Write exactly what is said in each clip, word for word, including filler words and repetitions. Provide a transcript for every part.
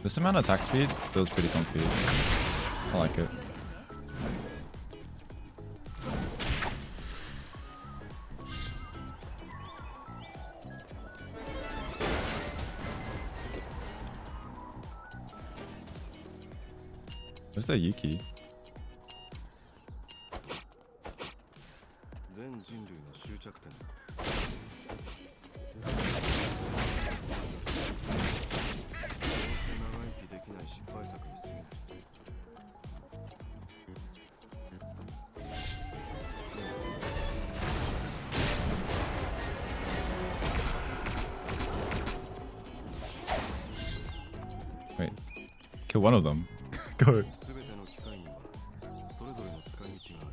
This amount of attack speed feels pretty comfy. I like it. Where's that Yuki? 全人類の終着点だ。どうせ長生きできない失敗作に過ぎない。 Wait. Kill one of them. Go. すべての機械にはそれぞれの使い道がある。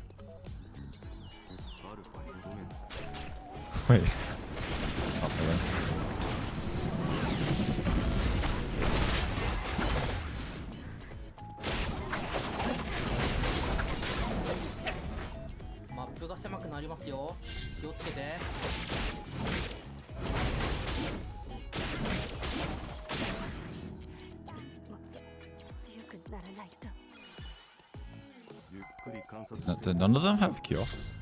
アルファやオメガ。 Wait. Not there. マップが狭くなりますよ。気をつけて。 No, do none of them have kiosks?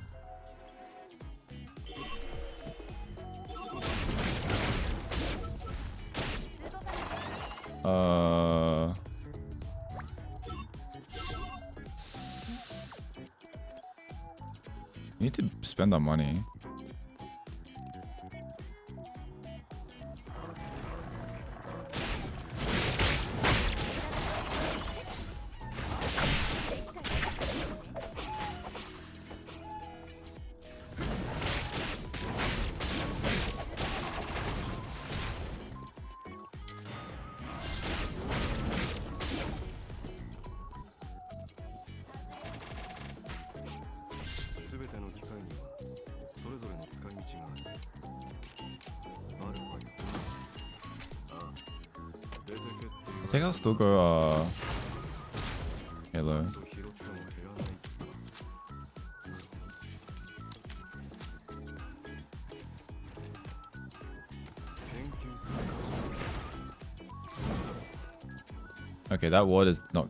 Uh, you need to spend that money. I think I'll still go, uh, Halo. Okay, that ward is not